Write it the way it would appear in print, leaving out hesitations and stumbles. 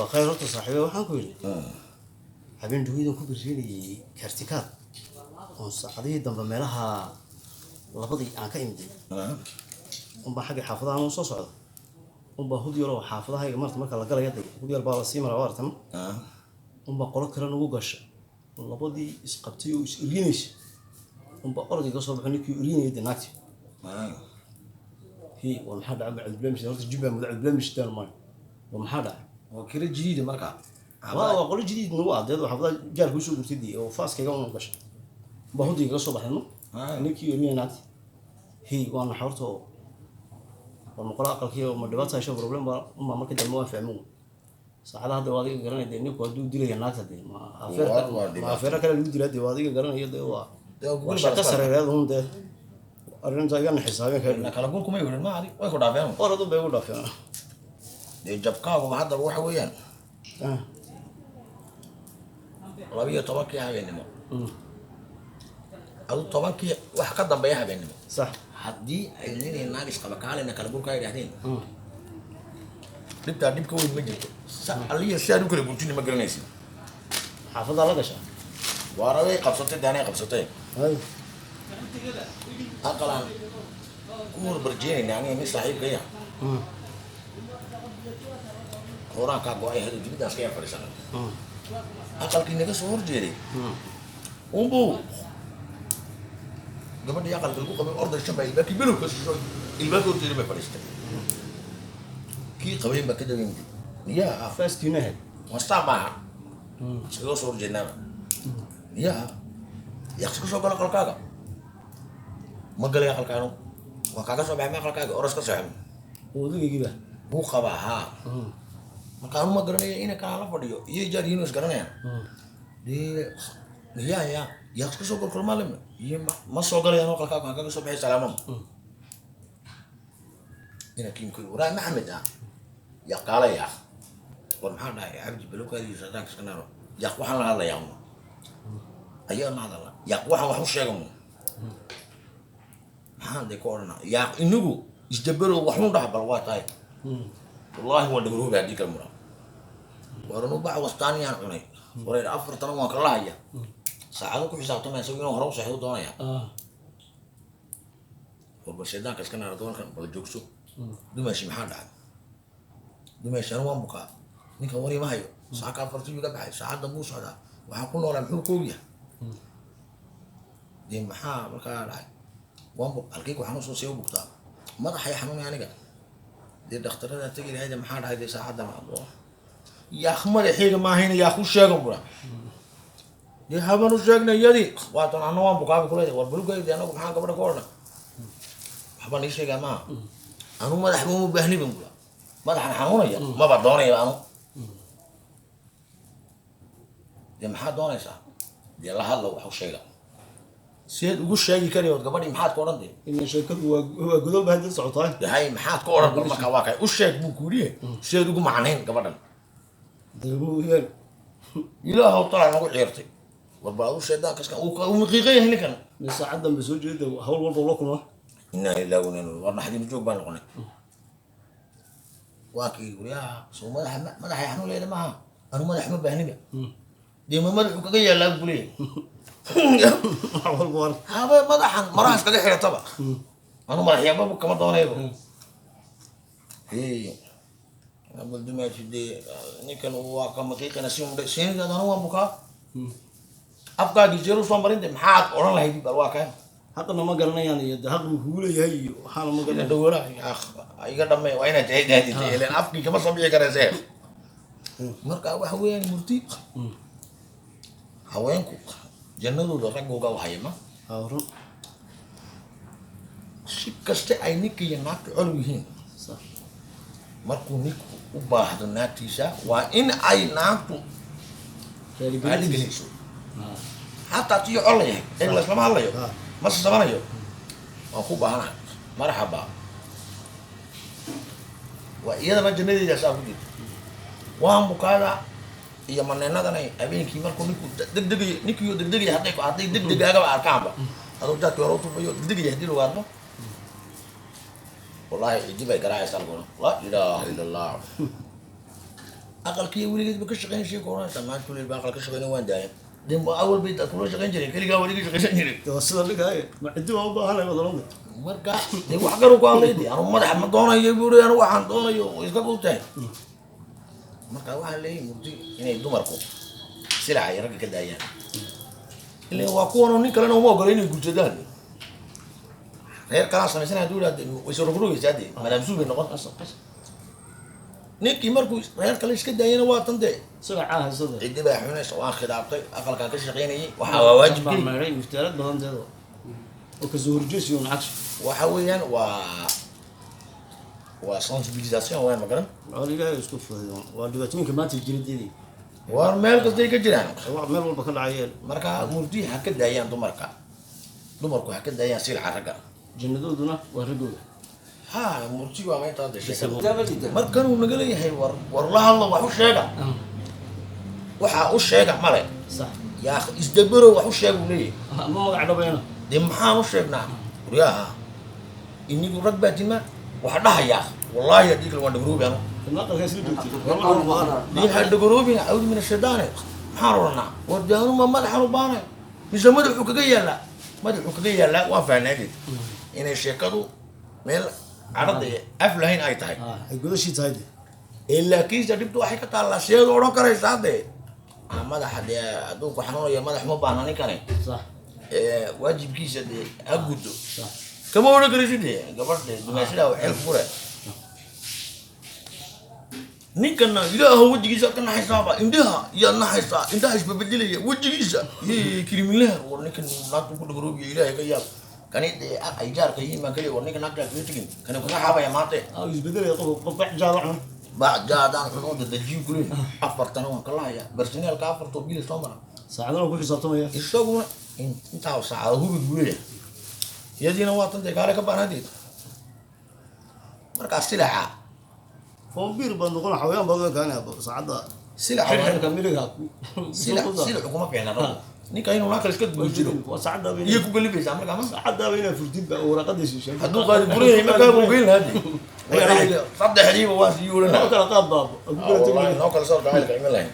Waa khayr horta saaxiibe, waxaan ku yidhi habeen dhaweydan ku birrinayay kartikaad oon saacadihii dambe meelaha labadii aan ka imiday unbaa xagga xaafadaha anuu soo socda unbaa hud yaroo xaafadahayga maarta marka la galaya day hud yar baa la sii maraa waartan unbaa qolo kale nagu gasha, labadii isqabtay oo is irinaysa unbaa orodayga soo baxo, ninkii irinayay dee naagti hi waa maxaa dhacay? Cabdilamish horta jibaa mudo Cabdilamish daan maayo, waa maxaa dhacay? Waa kira jadiida marka. Waa qolo jadiid nagu adeed oo xaafadaha jaarka usoo gurtay dee oo faaskayga una gashay baa hudayga ka soo baxday no ninkii irinayay naagti hi waa naxa horta oo war maqolo aqalkii oo ma dhibaata hesho problem baa unbaa. Markii dambe waan fahmin saacadaha hadda waa adiga garanaya dee ninku hadduu dilaya naagta dee ma afeer Waa ma dhibaato. Afeera kale lagu dilaa dee waa adiga garanaya dee waa Dee waa waa guri shaqo baa sareereed un dee arrinta iga naxisa habeenka. Na kala guur kumay werin ma adi way ku dhaafeen. Orad un bay igu dhaafeen. Dee jabkaaguba haddaba waxa weeyaan 12-kii habeennimo, adu 10-kii wax ka dambeeya habeennimo, haddii ay nin naag isqaba kaalina kala guurkaa yidhahdeen, dhibtaa dhib ka weyn ma jirto. Sa alliya si aad u kala guurtini ma garanaysid. Xaafadaa la gashaa. Waaraday qabsatay daanay qabsatay. Hay. Aqalaan ku horbarjeenayna aniga nin saaxiibkaya quraankaa go-ay hado dibiddaas ka yar fadhiisana aqalkii naga soo horjeeday unbuu gabadhii aqalka lagu qabay orday shan baa ilbaabkii below ka soo ilbaabka horjeeday bay fadhiistay, kii qabayn baa ka daweyn yaa. Faaskiina ahayd. Wastaa maaha iskaga soo horjeednaaba yaa yaa iska soo gala aqalkaaga ma galay aqalkaanu waa kaaga soo baxay ma aqalkaaga oros ka seexan. Odagaygiiba. Buu qabaa haa, marka anu ma garanaya ina kala la fadhiyo iyo jaariyiin is garanayaan dee yaa yaa yaa iska soo golkolmaalima iyo ma soo galayaan aqalkaaga waa kaaga soo baxay salaamama ina kiimku waraa Maxamed ah yaa kaala yaa war maxaa dhahay Cabdi balowkaadiisa haddaan iska naaro yaa waxaan la hadlayaa un ayaa la hadalna yaa waxaan wax u sheega un maxaan dee ku odhanaa yaa inagu isdabero waxun dhax bal waa tahay wallaahi waan dhagaroobi haddii kale mura waranu bac wastaaniyaan cunay wareer afartana waan kala haya saacado ku xisaabtamaya isagu inuu hore u seexdo doonaya. War bal shaydaanka iska naara doonkan bal joogso dumaashi maxaa dhacay dumaashi anu waan bukaa ninkan war ima hayo saaka afartii iga baxay saacadda buu socdaa waxaan ku noolaa muxuu koogyahay dee maxaa markaa dhacay waan buk halkii ku xanuun soo bugtaa madaxay xanuunay aniga dee dhakhtarada tegi lahayd maxaa dhacay dee saacadda yaak madaxayga maahayna yaak u sheegan bura dee haban u sheegnay iyadii waatan anna waan bukaabi kuleedahay war balugay dee anagu maxaa gabadha ku odhan waxbaan ii sheegaa maaha anu madax uma baahni ban bura madaxan xanuunaya maba doonaya anu dee maxaa doonaysaa dee la hadlo wax u sheega sideed ugu sheegi kari ood gabadhii maxaad ku odhan dee. Ina sheekadu waa godob hadda socotaa. Hay maxaad ku odhan bal markaa waa kay u sheeg buu ku yidhi sideed ugu macnayn gabadhan. Dee ilaahow talaa nagu ciirtay war bal adu shaydaan kaskan uu miqiiqan yahay ninkan. Min saacad dambe soo jeeda hawl walba la kulma. Inaa ilaahi wa inaa ilaihi war naxdin joog baan noqonay waa kii guryaha soo madaxa madaxay xanuun leeda maaha anu madax ma baahniba dee ma madaxu kaga yaalaa buu kuleeyahay. Wax walba war. Habe madaxan maraha iskaga xirataba anu madaxyaababa kama doonayba hey abal dumaashi dee ninkan waa ka maqiiqina si undhe seenidaad anu waan bukaa afkaagii jeeru soo marin de maxaad odhan lahayd bal waa kan. Xaqna ma garanayaan iyo dee xaq buu kugu leeyahay iyo waxaana ma ila garanayaan. Dhawala iga dhamay waa inaad ileen afkii kama soo bixi karayse marka waxa weeyaan murti haweenku jannadooda raggooga u haya ma Haa, run. Si kaste ay ninka iyo naagta col yihiin markuu ninku u baahdo naagtiisa waa in ay naagtu raali gelinayso xataa tiyo col la yahay eeg laislama hadlayo ma sasabanayo waan ku baahanahay marxaba waa iyadana jannadeeda saa ku jirta waan bukaada iyo maneenadan ay habeenkii markuu ninku degdegayo ninkiyo degdegaya hadday degdegaagaba arkaanba aduu jaadkii hore u tufayo degdegaya haddii lagu arko wallaahi cidi bay garaacaysaa laguna laa ilaaha ila allah. Aqalkiiyo weligeedba ka shaqeyn shay koranaysa maanta kuleel baa aqal ka shaqeyna waan daaya. Dee awal bay kula shaqeyn jireen, keligaa weliga shaqeysan jiray. Dee waa sida dhigaaye, ma ciddi baa u baahanay badalada. Marka dee wax garu ku hadlay, dee anu madax ma doonayo buuri, anu waxaan doonayo way iska gultahay. Marka waxaan leeyahay murti inay dumarku silaca iyo ragga ka daayaan, ileen waa kuwanoo nin kalena uma ogola inay guursadaan. Reer kalaa samaysan hadduu yidhahdo way soo rogrogaysaa, dee madaam suu bay noqon. Ninkii markuu reer kale iska daayana waa tan dee Silacaa haysada. Ciddi baa xunaysa, waan khidaabtay, aqalkaan ka shaqaynayay, waxaa waa waajibkii. Baa maydhay muftaalad badan deedo oo kasoo horjeesiyo lacagsi. Waxa weeyaan waa sensibilisation weeyaan, ma garan. Waa Ilaahay isku fududeeyo, waa dhibaatooyinka maanta jira deedii. Waar meel kastay ka jiraan. Wax meel walba ka dhacayeen. Marka murti ha ka daayaan dumarka, dumarku ha ka daayaan silca ragga. Jannadooduna waa raggooda. Ha, murti waa mayntaa de sheekada. Markanuu naga leeyahay war war la hadlo, wax u sheega, waxa u sheega male. Sax. Yaa isdabero, wax u sheega uu leeyahay. Ama magac dhabeena. Dee maxaan u sheegnaa? Guryaha inigu rag baa jima waxa dhahayaa, wallaahi haddii kale waan dhagaroobi anu. Ma aqalka isla joogtay? Dee ha dhagaroobin, cawdu min ashaydaane. Maxaan odhanaa? War dee anu ma madaxan u baanay mise madaxuu kaga yaallaa? Madaxuu kaga yaallaa waan fahnaadeed inay sheekadu meel cadhada af lahayn ay tahay. Ay gudashii tahay de. Ee laakiinse dhibtu waxay ka taallaa, sideed odhan karaysaa dee? Madaxa dee hadduu ku xanuunayo madax ma baahna ninkani. Sax. Ee, waajibkiisa dee ha gudo. Sax. Kama odhan karaysid dee gabadh dee dumaashadaa xel fure. Ninkana ilaahu wejigiisa ka naxaysaaba, indhaha yaad naxaysaa, indhaha isbabedelaya wejigiisa. Yee, kirimilaha war ninkan naagtu ku dhagaroobiya, Ilaahay ka yaab. Kani dee ay jaarka yihiin baan kaliya, war ninka naagtaa kaga tegin, kani kaga xaabaya maante. Aa isbedelaya qof qof bac jaada cun. Bacjaadaan cuno dadajiin kuley, afartana waan ka lahaya barsineelka, afartoo bili soo mara. Saacadana ku xisaabtamaya. Isaguna intaa saacado hubid buu leeyahay, iyadiina waa tan dee kaale ka baanadeed. Markaa silaca Fombiir baad noqon, xawayaan baad u ekaanaya saacadda. Silaca xirxirka miliga. Silacu kuma fiicna raggu, ninka inuu naakal iska guursado Waa saacadda iyo ku galifaysaa markaa ma saacaddaaba inaa furtid ba waraaqadiisa sheegay. Hadduu qaadi furayay markaa buu geyn lahaa dee, saddexdiiba waa sii Noo oran lahaa. kala qaad baabo ku kala Wallahi tegay. Noo kala soo jacaylka iman lahayn.